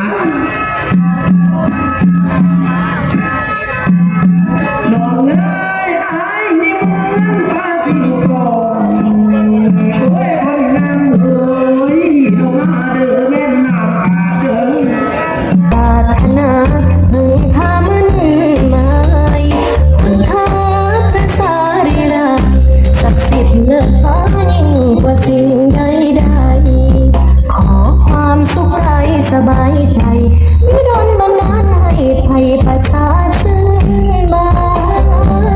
າ ນ້ອງເອີຍ ອ້າຍມີເງິນປາສິງກອງ ໂອ້ຍ ຄົນງາມເອີຍ ລົງມາເດີແມ່ນນ້ຳກາດເດີ. ປາດຖະໜາເພິ່ງພາເງິນໝາຍ ພຸດທາພະສະຣີລະ ສັກສິດເລີດຟ້າຍິ່ງກວ່າສິ່ງໃດໆ ຂໍຄວາມສຸກກາຍສະບາຍໃຈ ຢູ່ດົນບັນດານໃຫ້ໄພປະສາຊື່ນບານ.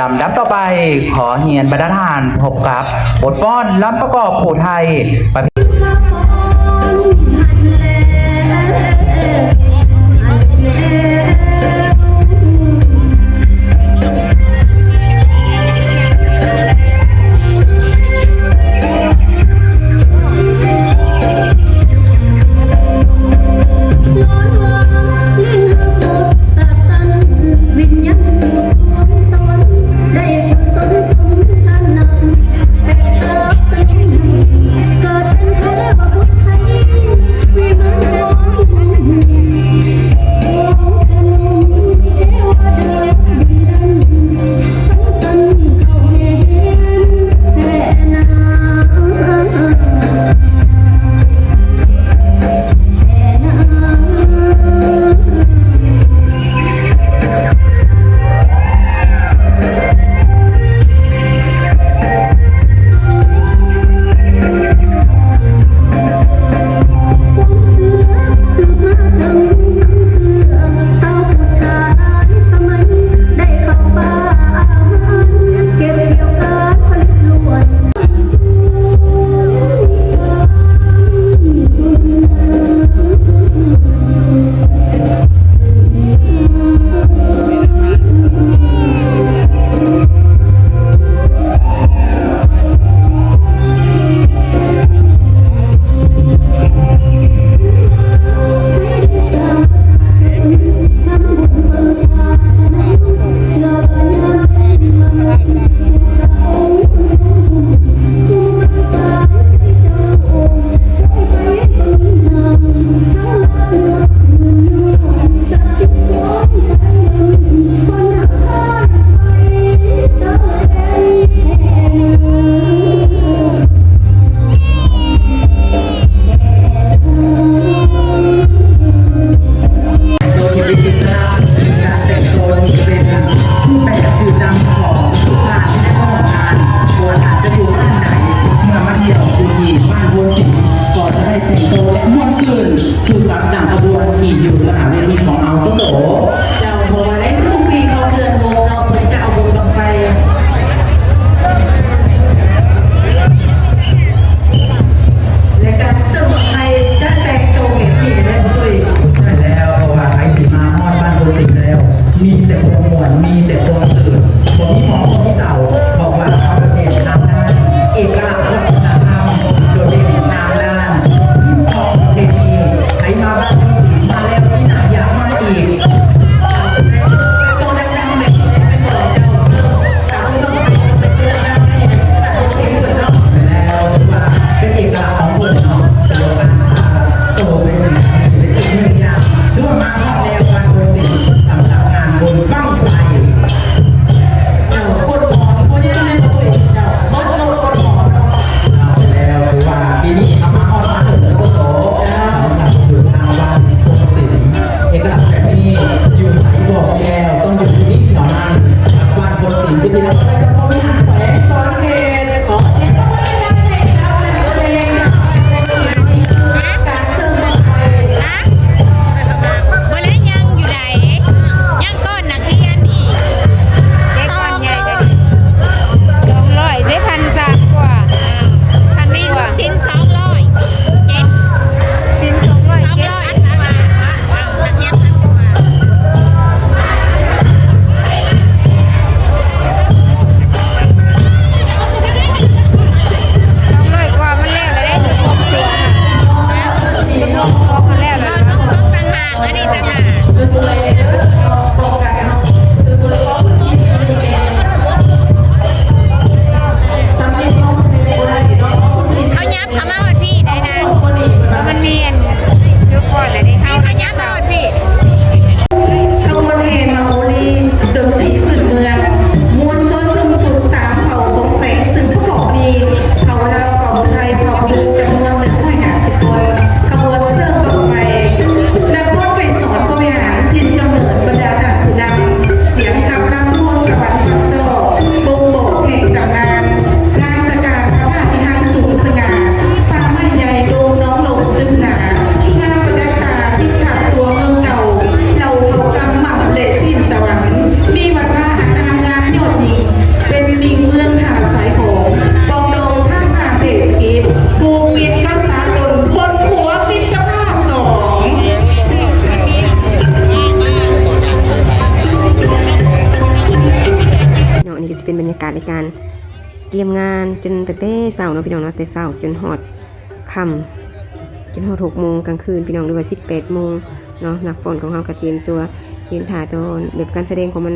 ລຳດັບຕໍ່ໄປ ຂໍຮຽນບັນດາທ່ານພົບກັບບົດຟ້ອນລຳປະກອບຜູ້ໄທ ປະເພດ ແຕ່ງໂຕ ແລະ ມ່ວນຊື່ນ ຄືກັບໜັງຂະບວນທີ່ຢູ່ໜ້າເວທີຂອງເຮົາໂຊໂຊ. ເຈົ້າ ເພາະວ່າໃນທຸກໆປີເຂົ້າເດືອນຫົກເນາະ ເພິ່ນຈະເອົາບຸນບັ້ງໄຟ ແລະ ການເຊິ່ງບັ້ງໄຟຈະແຕ່ງໂຕແບບນີ້ໄດ້ບໍ່ຕຸ້ຍ? ແມ່ນແລ້ວ ເພາະວ່າໃຜທີ່ມາຮອດບ້ານໂພນສິມແລ້ວ ມີແຕ່ຄວາມມ່ວນ ມີແຕ່ຄວາມຊື່ນ ບໍ່ມີໝອງບໍ່ມີເສົ້າ ເພາະວ່າເຮົາໂດດເດັ່ນທາງດ້ານເອກະລັກວັດທະນະທຳ ໂດດເດັ່ນທາງດ້ານຮີບຮອບປະເພນີ. ໃຜມາບ້ານໂພນສິມມາແລ້ວ ປີໜ້າຢາກມາອີກ. ແມ່ນແລ້ວ ຖືວ່າເປັນເອກະລັກຂອງເພິ່ນເນາະ ເປັນໂລການ ໂຕເປັນສິ່ງທີ່ເປັນອີກໜຶ່ງຢ່າງ ຖືວ່າມາຮອດແລ້ວ ບ້ານໂພນສິມ ສຳລັບງານບຸນບັ້ງໄຟ. ເຈົ້າ ກົດໝໍບໍ່ຍັງແມ່ນບໍ່ເຄີຍເຈົ້າ ໝົດໂລດກົດໝໍເນາະ. ເອົາແລ້ວ ຖືວ່າປີນີ້ເຮົາມາຮອດມາເຖິງແລ້ວໂຕ ສຳລັບຢູ່ທາງບ້ານໂພນສິມ ເອກະລັກແບບນີ້ ຢູ່ໃສບໍ່ມີແລ້ວ ຕ້ອງຢູ່ທີ່ນີ້ເທົ່ານັ້ນ ບ້ານໂພນສິມ ຢູ່ທີ່ນະຄອນໄຊສະພາວິຫານ ແຂວງສະຫວັນນະເຂດ. ຂໍສຽງຕົບມືດັງໆໃຫ້ກັບນັກສະແດງຈາກບ້ານໂພນສິມ ການເຊິ່ງບັ້ງໄຟ. ບໍ່ໄດ້ ຍັງຢູ່ໃດ ຍັງກ້ອນນັກຮຽນອີກ ເດັກກ້ອນໃຫຍ່ເດ້ ສອງຮ້ອຍເດ້ ພັນສາມກວ່າ ພັນກວ່າ ສິນສອງຮ້ອຍເຈັດ ສິນສອງຮ້ອຍເຈັດ ສອງຮ້ອຍກວ່າ ນັກຮຽນພັນກວ່າ. ສອງຮ້ອຍກວ່າ ມັນແລ້ວແລ້ວເດ້ ຄວາມສູງ ແລ້ວແລ້ວ ອັນນີ້ຕ່າງຫາກ ເຂົາຫຍັບເຂົ້າມາຮອດພີ້ໄດ້ນະ ມັນມີອັນຈຸດກ່ອນແລ້ວເດ້ ເຮົາຫຍັບເຂົ້າມາຮອດພີ້. ຂະບວນແຫ່ມາໂຫຣີ ດົນຕີພື້ນເມືອງ ມວນຊົນໜຸ່ມສຸດສາມເຜົ່າຂອງແຂວງ ຊຶ່ງປະກອບມີເຜົ່າລາວ, ເຜົ່າໄທ, ເຜົ່າພຸດ ຈຳນວນໜຶ່ງຮ້ອຍຫ້າສິບຄົນ, ຂະບວນເຊິ່ງບັ້ງໄຟ ນະຄອນໄກສອນພະວິຫານ ຖິ່ນກຳເນີດບັນດາທ່ານຜູ້ນຳ, ສຽງຂັບລຳໂພນສະຫວັນປັກຊອກ ບົ່ງບອກແຫ່ງຕຳນານ ງານຕະການພະທາດທີ່ຮັ່ງສູງສະຫງ່າ ປ່າໄມ້ໃຫຍ່ດົງໜອງລົງຕຶກໜາ ງາມປະຈັກຕາ ທິດທາດຕົວເມືອງເກົ່າ ເລົ່າເຂົ້າກຳໝ່ຳ ແລະ ຊີ້ນສະຫວັນ ມີວັດວາອາຮາມງາມຍອດຍິ່ງ ເປັນມິ່ງເມືອງທ່າສາຍຂອງ ປອງດອງທາງທາງເທດສະກິດ ຜູກມິດກັບສາກົນ ບົນຂົວມິດຕະພາບສອງ. ເນາະ ອັນນີ້ກໍຊິເປັນບັນຍາກາດໃນການ ກຽມງານຈົນຕັ້ງແຕ່ເຊົ້າເນາະ ພີ່ນ້ອງເນາະ ແຕ່ເຊົ້າຈົນຮອດຄ່ຳ ຈົນຮອດຫົກໂມງກາງຄືນ ພີ່ນ້ອງ ຫຼືວ່າສິບແປດໂມງເນາະ. ນັກຟ້ອນຂອງເຮົາກໍຕຽມຕົວຢືນຖ້າຕອນ ແບບການສະແດງຂອງມັນ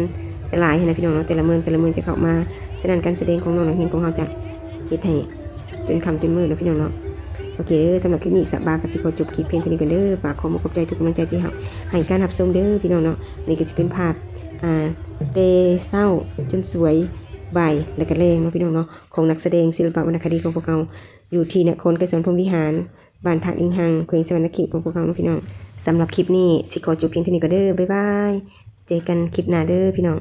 ຈະຫຼາຍຫັ້ນນະ ພີ່ນ້ອງເນາະ ແຕ່ລະເມືອງ ແຕ່ລະເມືອງຈະເຂົ້າມາ. ສະນັ້ນ ການສະແດງຂອງນ້ອງນັກຮຽນຂອງເຮົາຈະເຮັດໃຫ້ຈົນຄ່ຳຈົນມືດເນາະ ພີ່ນ້ອງເນາະ. ໂອເຄເດີ ສຳລັບຄລິບນີ້ ສະບາກໍຊິຂໍຈົບຄລິບພຽງເທົ່ານີ້ກ່ອນເດີ. ຝາກຂໍຂອບໃຈທຸກກຳລັງໃຈທີ່ໃຫ້ການຮັບຊົມເດີ ພີ່ນ້ອງເນາະ. ອັນນີ້ກໍຊິເປັນພາບ ອ່າ ແຕ່ເຊົ້າຈົນສວຍ ບ່າຍ ແລະກະແລງເນາະ ພີ່ນ້ອງເນາະ ຂອງນັກສະແດງສິລະປະວັນນະຄະດີຂອງພວກເຮົາ ຢູ່ທີ່ນະຄອນໄກສອນພົມວິຫານ ບ້ານທາດອິງຮັງ ແຂວງສະຫວັນນະເຂດຂອງພວກເຮົາເນາະ ພີ່ນ້ອງ. ສຳລັບຄລິບນີ້ຊິຂໍຈົບພຽງເທົ່ານີ້ກ່ອນເດີ. ບາຍບາຍ ເຈີກັນຄລິບໜ້າເດີ ພີ່ນ້ອງ.